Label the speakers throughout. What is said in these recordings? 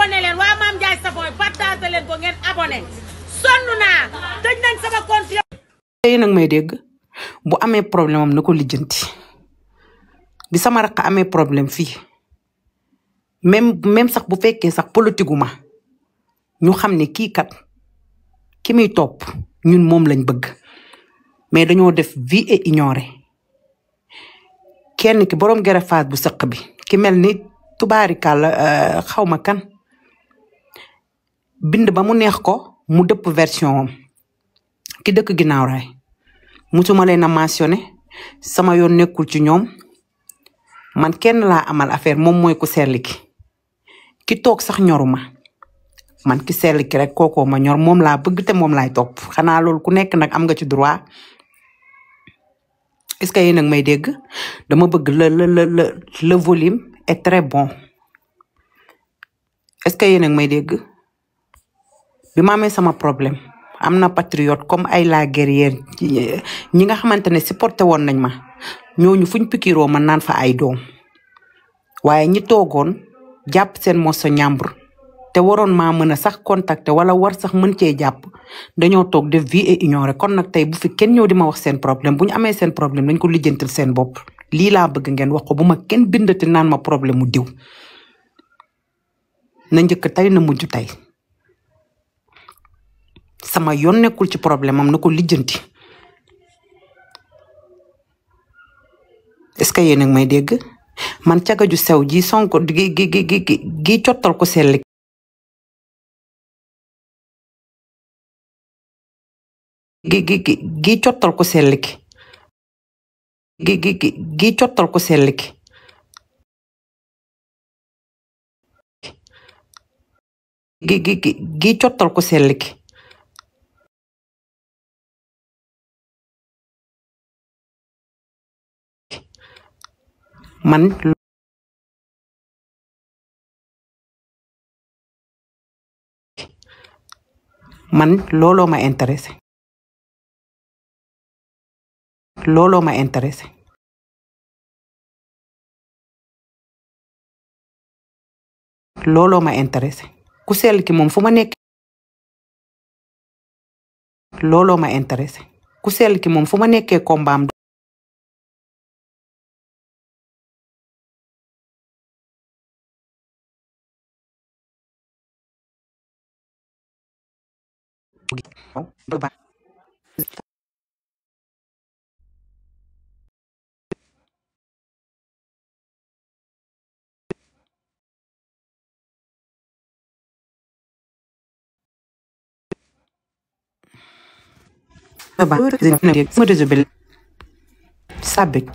Speaker 1: abonné leen waa Mame Ndiaye Savon partagé leen ko ngeen abonné sonn naa tëj nañ sama compte
Speaker 2: tey nag may dégg bu amee problème am na ko lijjanti bi sama rakk amee problème fii même sax bu fekkee sax politique ma ñu xam ne kii kat ki muy topp ñun moom lañ bëgg mais dañoo def vie et ignorer kenn ki borom gerefaas bu sëq bi ki mel ni tubaarikàlla xawma kan bind ba mu neex ko mu dëpp version am ki dëkk ginnaaw raay musuma leen a mentionné sama yoon nekkul ci ñoom man kenn laa amal affaire moom mooy ku sell ki toog sax ñoruma man ki sell ki rek kookoo ma ñor moom laa bëgg te moom laay topp xanaa loolu ku nekk nag am nga ci droit est-ce que yéen a ngi may dégg dama bëgg le volume est très bon est-ce que yéen a ngi may dégg bi ma amee sama problème am na patriote comme ay la guerrière ñi nga xamante ne supporté woon nañ ma ñooñu fuñ pikiroo man naan fa ay doom waaye ñi toogoon jàpp seen moso ñàmbur te waroon maa mën a sax contacter wala war sax mën cee jàpp dañoo toog def vie et ignorer kon nag tey bu fi kenn ñëw di ma wax seen problème bu ñu amee seen problème dañ ko lijjantil seen bopp lii laa bëgg ngeen wax ko bu ma kenn bindati naan ma problème mu diw na njëkk tey na mujj tey sama yoon nekkul ci problème am na ko lijjanti est-ce que yéen a ngi may dégg man caga ju sew ji Sonko gi cottal ko selli gi cottal ko selli gi cottal ko selli gi cottal ko selli man looloo ma intéressé looloo ma intéressé looloo ma intéressé ku sell ki moom fu ma nekk looloo ma intéressé ku sell ki moom fu ma nekkee kombaam sabik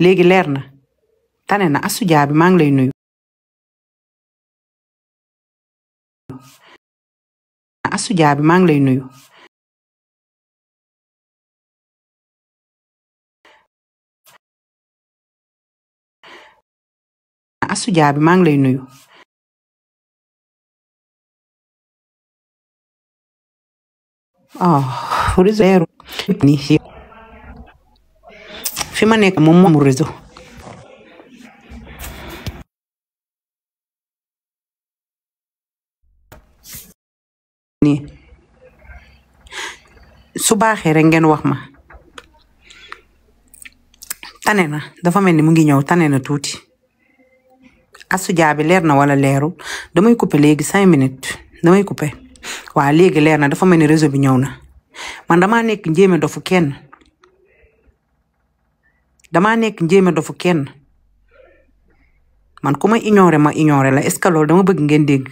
Speaker 2: léegi leer na tane na Astou Diaby maa ngi lay nuyu Astou Diaby maa ngi lay nuyu Astou Diaby maa ngi lay nuyu réseau ni fi ma nekk moom moomu réseau nii su baaxee rek ngeen wax ma tane na dafa mel ni mu ngi ñëw tane na tuuti Astou Diaby leer na wala leerul damay couper léegi 5 minutes damay couper waa léegi leer na dafa mel ni réseau bi ñëw na man damaa nekk njéeme dofu kenn man ku ma ignorer la est-ce que loolu dama bëgg ngeen dégg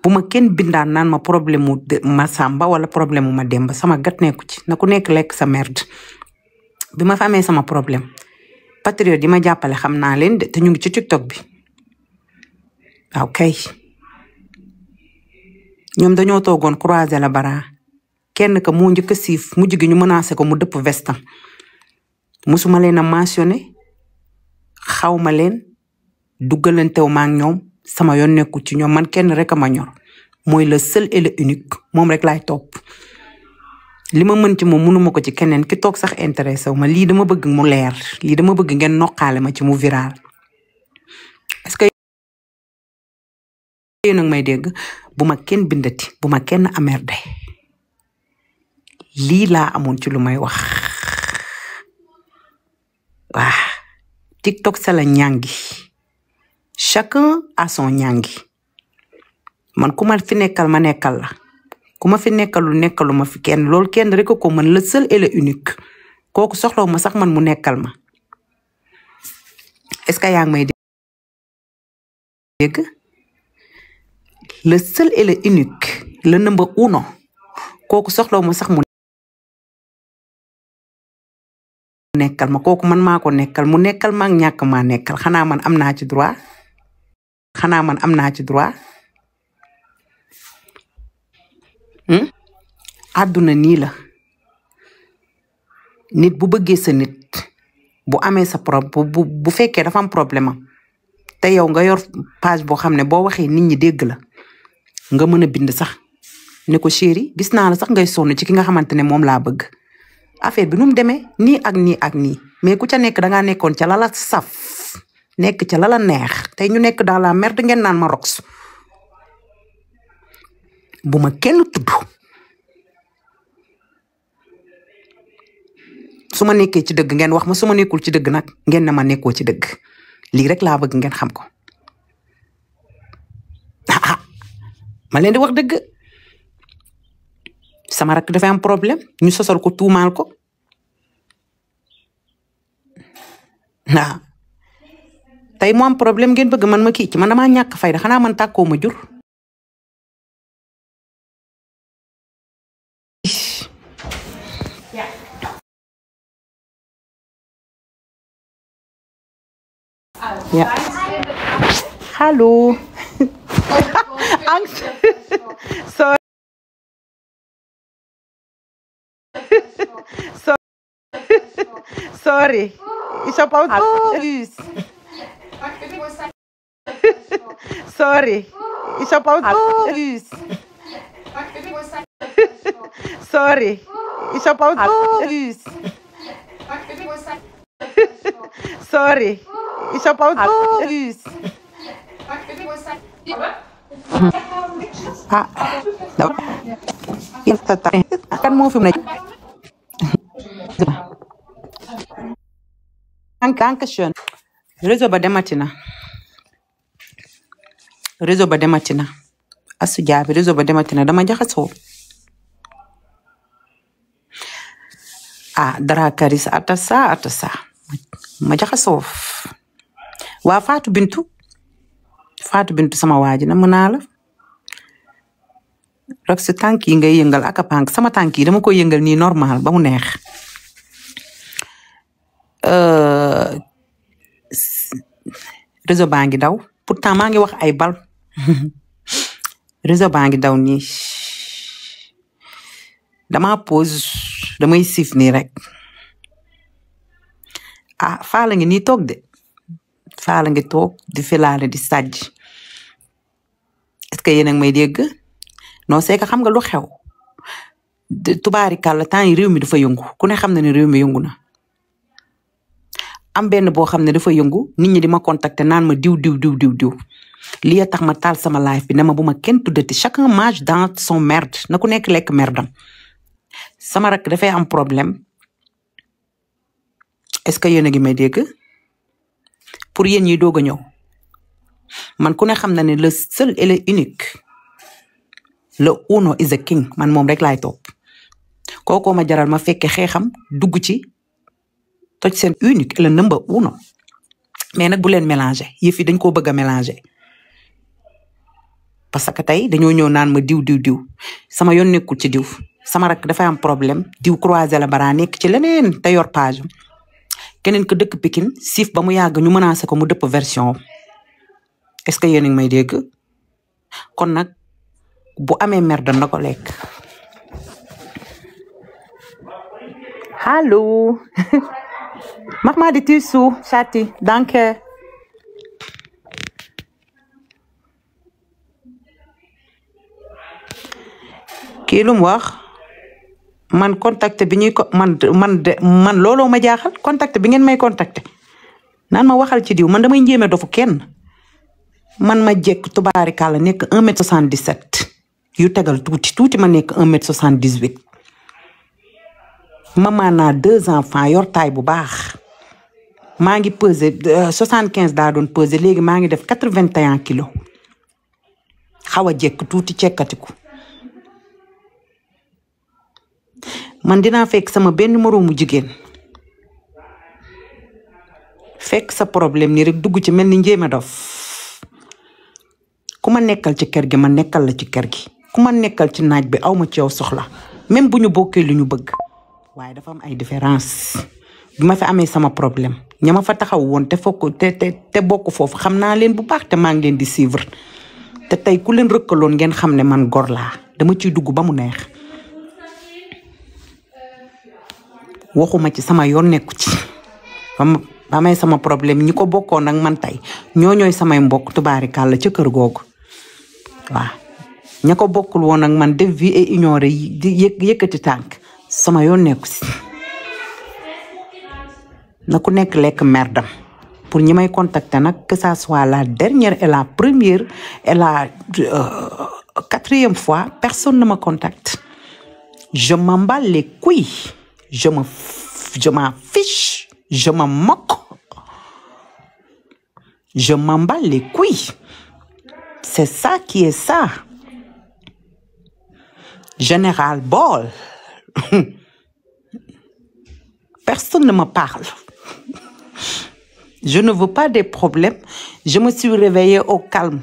Speaker 2: bu ma kenn bindaan naan ma problème mu ma Samba wala problème mu ma Demba sama gat nekku ci na ku nekk lekk sa merde bi ma fa amee sama problème patriote yi ma jàppale xam naa leen te ñu ngi ci TikTok bi waaw kay ñoom dañoo toogoon croiser la bara kenn ka moo njëkk a siif mujj gi ñu menacé ko mu dëpp vestam musuma leen a mentionné xawma leen duggalantew ma ak ñoom sama yoon nekkul ci ñoom man kenn rek a ma ñor mooy le seul et le unique moom rek laay topp li ma mën ci moom mënuma ko ci keneen ki toog sax intéressé wu ma lii dama bëgg mu leer lii dama bëgg ngeen noqaale ma ci mu viral est-ce que yéen a ngi may dégg bu ma kenn bindati bu ma kenn amerde lii laa amoon ci lu may wax waa TikTok c'est la ñangi chacun a son ñangi man ku ma fi nekkal ma nekkal la ku ma fi nekkalu ma fi kenn loolu kenn rek ko man le seul et le unique kooku soxlawu ma sax man mu nekkal ma est-ce que yaa ngi may dégg le seul et le unique le number uno kooku soxlawu ma sax mu nekkal ma kooku man maa ko nekkal mu nekkal ma ak ñàkk maa nekkal xanaa man am naa ci droit àdduna nii la nit bu bëggee sa nit bu amee sa bu fekkee dafa am problème am te yow nga yor page boo xam ne boo waxee nit ñi dégg la nga mën a bind sax ne ko chéri gis naa la sax ngay sonn ci ki nga xamante ne moom laa bëgg affaire bi nu mu demee nii ak nii ak nii mais ku ca nekk dangaa nekkoon ca lala saf nekk ca lala neex tey ñu nekk dans la merde ngeen naan ma rox bu ma kenn tudd su ma nekkee ci dëgg ngeen wax ma su ma nekkul ci dëgg nag ngeen ne ma nekkoo ci dëgg lii rek laa bëgg ngeen xam ko ma leen di wax dëgg sama rakk dafa am problème ñu sosal ko tuumaal ko waaw tey mu am problème ngeen bëgg man ma kii ci man damaa ñàkk fayda xanaa man tàkkoo ma jur ja hallo Angst sorry ich hab auch sorry ich hab auch sorry ich hab auch sorry ich hab auch kan moo fi mu ne Dankeschön réseau ba demati na asu jaabi réseau ba demati na dama jaxasoo dara karis atasa ma jaxasoo waa Fatou Bintou sama waaji na mën naa la rek sa tànk yi ngay yëngal ak a pànk sama tànk yi dama koy yëngal nii normal ba mu neex réseau baa ngi daw pourtant maa ngi wax ay bal réseau baa ngi daw nii dama pause damay siif nii rek faala ngi nii toog de faala ngi toog di filaale di sàjj est-ce que yéen a ngi may dégg non c'est que xam nga lu xew tubaarikàlla temps yi réew mi dafa yëngu ku ne xam na ne réew mi yëngu na am benn boo xam ne dafa yëngu nit ñi di ma contacter naan ma diw lii tax ma taal sama live bi ne ma bu ma kenn tuddati chacun mange dans son merde na ku nekk lekk merdam sama rakk dafay am problème est-ce que yéen a ngi may dégg pour yéen ñi doog a ñëw man ku ne xam na ne le seul et le unique le uno is a king man moom rek laay topp kookoo ma jaral ma fekke xeexam dugg ci toj seen unique le number uno mais nag bu leen mélanger yëf yi dañ koo bëgg a mélanger parce que tey dañoo ñëw naan ma diw sama yoon nekkul ci diw sama rak dafay am problème diw croiser la bara nekk ci leneen te yor page keneen ko dëkk Pikine siif ba mu yàgg ñu menacé ko mu dëpp version est-ce que yéen a ngi may dégg kon nag bu amee merde na ko lekk hallo mach mal die Tür zu Schatzi danke kii lu mu wax man contact bi ñuy ko man looloo ma jaaxal contact bi ngeen may contacter naan ma waxal ci diw man damay njéeme dofu kenn man ma jekk tubaarikàlla nekk 1m77 yu tegal tuuti ma nekk 1m78 maman naa 2 enfants yor taay bu baax maa ngi peser 75 daa doon peser léegi maa ngi def 81 kilos xaw a jekk tuuti cekkatiku man dinaa fekk sama benn moroomu jigéen fekk sa problème ni rek dugg ci mel ni njéema dof ku ma nekkal ci kër gi ma nekkal la ci kër gi ku ma nekkal ci naaj bi aw ma ci yow soxla même bu ñu bokkee lu ñu bëgg waaye dafa am ay différence bi ma fi amee sama problème ña ma fa taxaw woon te bokk foofu xam naa leen bu baax te maa ngi leen di suivre te tey ku leen rëkkaloon ngeen xam ne man gor laa dama ciy dugg ba mu neex waxuma ci sama yoon nekku ci ba amee sama problème ñi ko bokkoon ak man tey ñooy samay mbokk tubaarikàlla ca kër googu waaw ña ko bokkul woon ak man def vie et ignoré di yëkkati tànk sama yoon nekku si na ku nekk lekk merdam pour ñi may contacter nag que ça soit la dernière et la première et la 4e fois personne ne me contacte je m'en bats les couilles je m'en fiche je m'en moque je m'en bats les couilles c'est ça qui est ça Général Ball personne ne me parle je ne veux pas des problèmes je me suis réveillée au calme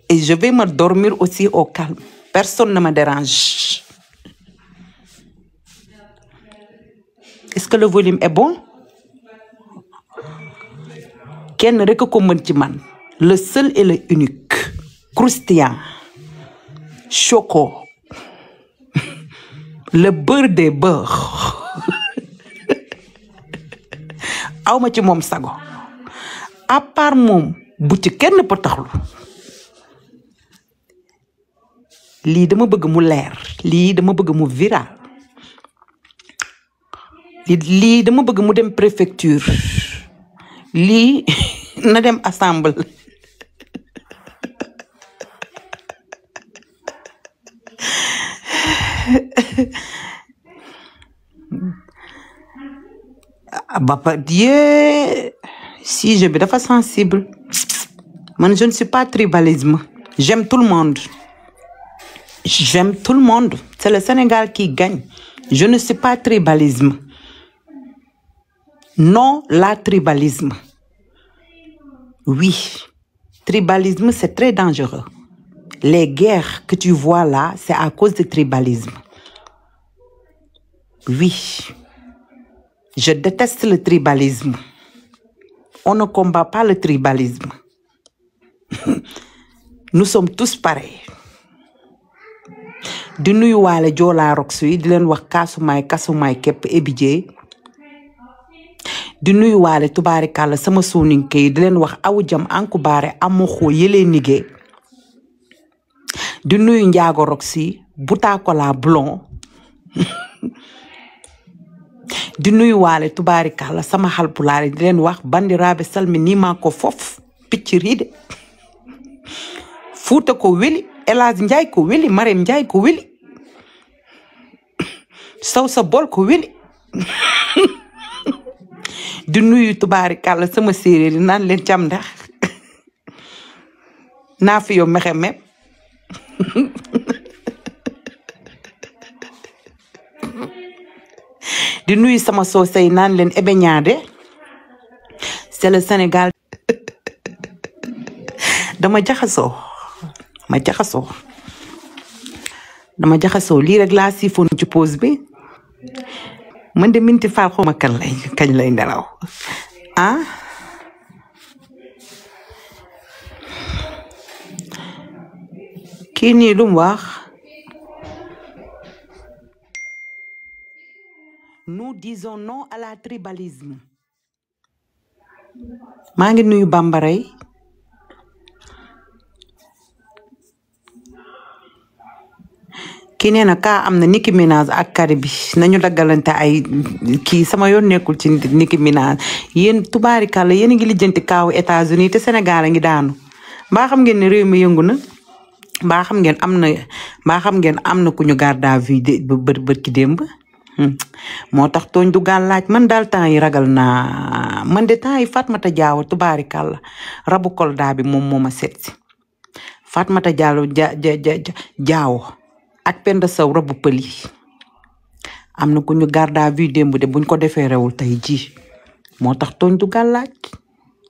Speaker 2: et je vais me dormir aussi au calme personne ne me dérange est-ce que le volume est bon kenn rek ko mën ci man le seul et le unique croustillant choco le beurre des beurres awma ci moom sago à part moom bu ci kenn potaxlu lii dama bëgg mu leer lii dama bëgg mu viral lii dama bëgg mu dem préfecture lii na dem assemblée Bapa Dieu sujet bi dafa sensible man je ne suis pas tribalisme j'aime tout le monde c'est le Sénégal qui gagne je ne suis pas tribalisme non la tribalisme oui tribalisme c'est très dangereux les guerres que tu vois là c'est à cause du tribalisme oui je déteste le tribalisme on ne combat pas le tribalisme nous sommes tous pareils di nuyu waale joolaa rox yi di leen wax kasumaay képp ebijee di nuyu waale tubaarikàlla sama suuninke yi di leen wax awu jam anku baare amoxoo yëlee nigee di nuyu njaago rox yi butaakola blond di nuyu waale tubaarikàlla sama xalpulaar di leen wax bandiraabe salmi nii maa ko fof picc riide fuuta ko weli Elhadji Njaay ko weli Marème Njaay ko weli saw sa bol ko weli di nuyu tubaarikàlla sama séeréer yi naan leen cam ndax naa fi yow mexe mep di nuyu sama soosey naan leen ebeñaade c'est le Sénégal dama jaxasoo lii rek laa siifoon ci pause bi man de minti faal xawma kañ lay nelaw ah kii nii lu mu wax nous disons non à la tribalisme maa ngi nuyu bambara yi kii nee na kaa am na Nicki Minaj ak Cardi B nañu daggalante ay kii sama yoon nekkul ci Nicki Minaj yéen tubaarikàlla yéen a ngi lijjanti kaawu États-Unis te Sénégal a ngi daanu mbaa xam ngeen ne réew mi yëngu na mbaa xam ngeen am na ku ñu garde à vue de bër ki démb moo tax tooñ du gaal laaj man daal temps yi ragal naa man de temps yi Fatmata Jaawo tubaarikàlla rabu Kolda bi moom moo ma seet si Fatmata Jaawo ak Penda Sow rabu pël yi am na ku ñu garde à vue démb de buñ ko defee rewul tey ji moo tax tooñ du gaal laaj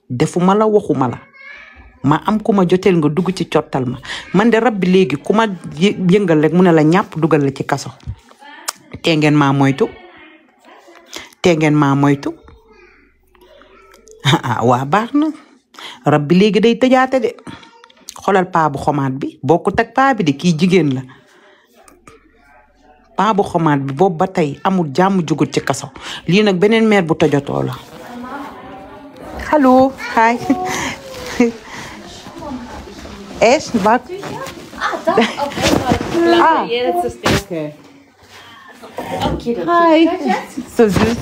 Speaker 2: defuma la waxuma la ma am ku ma joteel nga dugg ci cottal ma man de rab bi léegi ku ma yëngal rek mu ne la ñàpp dugal la ci kaso te ngeen maa moytu waa baax na rab bi léegi day tëjaate de xoolal paa bu xomaat bi bokkut ak paa bi de kii jigéen la paa bu xomaat bi boobu ba tey amul jàmm jugut ci kaso lii nag beneen meer bu tojotoo la hallo hi Echt? Wat?
Speaker 3: Ah, das? Okay.
Speaker 2: Ah.
Speaker 3: Ja, das ist der.
Speaker 2: Okay.
Speaker 3: Okay, dann
Speaker 2: Hi. So süß.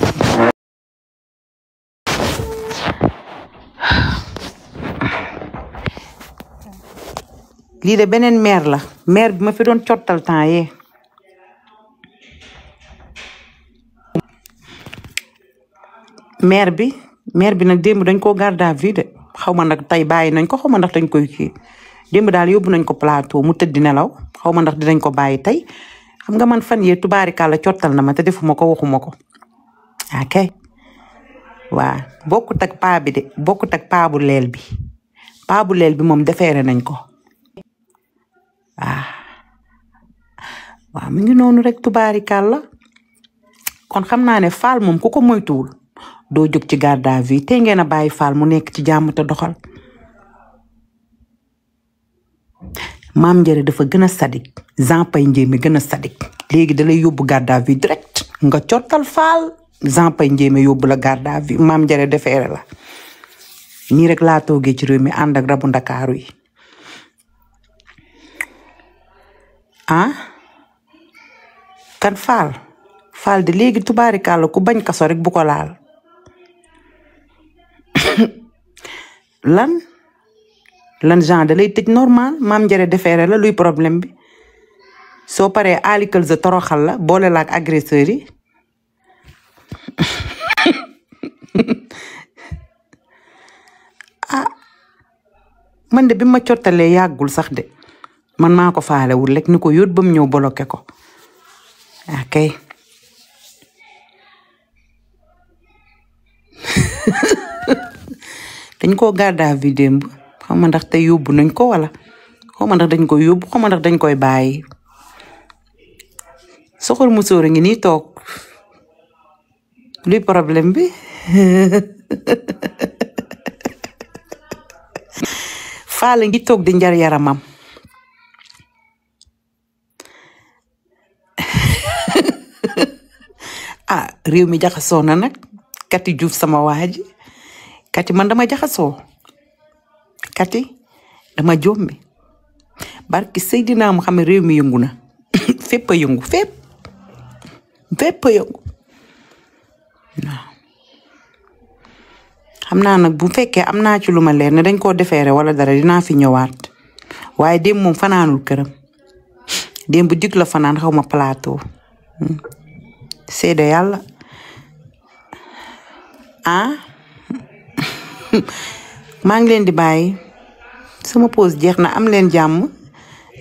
Speaker 2: lii de beneen meer la meer bi ma fi doon cottal temps yee meer bi nag démb dañ koo garde à vue de xaw ma nag tey bàyyi nañ ko xaw ma ndax dañ koy kii démb daal yóbbu nañ ko plateau mu tëdd nelaw xaw ma ndax dinañ ko bàyyi tey xam nga man fan yee tubaarikàlla cottal na ma te defuma ko waxuma ko ok waa bokkut ak paa bi de bokkut ak paa bu leel bi moom defeere nañ ko waaw mi ngi noonu rek tubaarikàlla kon xam naa ne faal moom ku ko moytuwul doo jóg ci garde à vue te ngeen a bàyyi faal mu nekk ci jàmm te doxal maam njëre dafa gën a sadik Jean Pay Njéeme gën a sadik léegi da lay yóbbu garde à vue direct nga cottal faal Jean Pay Njéeme yóbbu la garde à vue maam njëre defeere la nii rek laa toogee ci réew mi ànd ak rabu ndakaaru yi kan faal de léegi tubaarikàlla ku bañ kaso rek bu ko laal lan Jean da lay tëj normal maam njëre defeere la luy problème bi soo paree alikal sa toroxal la boole la ak agresseur yi man de bi ma cottalee yàggul sax de man maa ko faalewul rek ni ko yóot ba mu ñëw bloqué ko ok dañ koo garde à vue démb xaw ma ndax tey yóbbu nañ ko wala xaw ma ndax dañ koy yóbbu xaw ma ndax dañ koy bàyyi soxor mu sóor a ngi nii toog luy problème bi faala ngi toog di njar yaramam réew mi jaxasoo na nag Kati Diouf sama waaji Kati man dama jaxasoo Kati dama jombi barki Seydina mu xam ne réew mi yëngu na fépp a yëngu fépp a yëngu waaw xam naa nag bu fekkee am naa ci lu ma leer ne dañ koo defeere wala dara dinaa fi ñëwaat waaye démb moom fanaanul këram démb dig la fanaan xaw ma plateau seede yàlla maa ngi leen di bàyyi sama pause jeex na am leen jàmm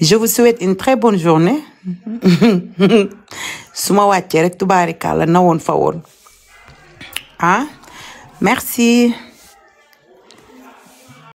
Speaker 2: je vous souhaite une très bonne journée su ma wàccee rek tubaarikàlla na woon fa woon merci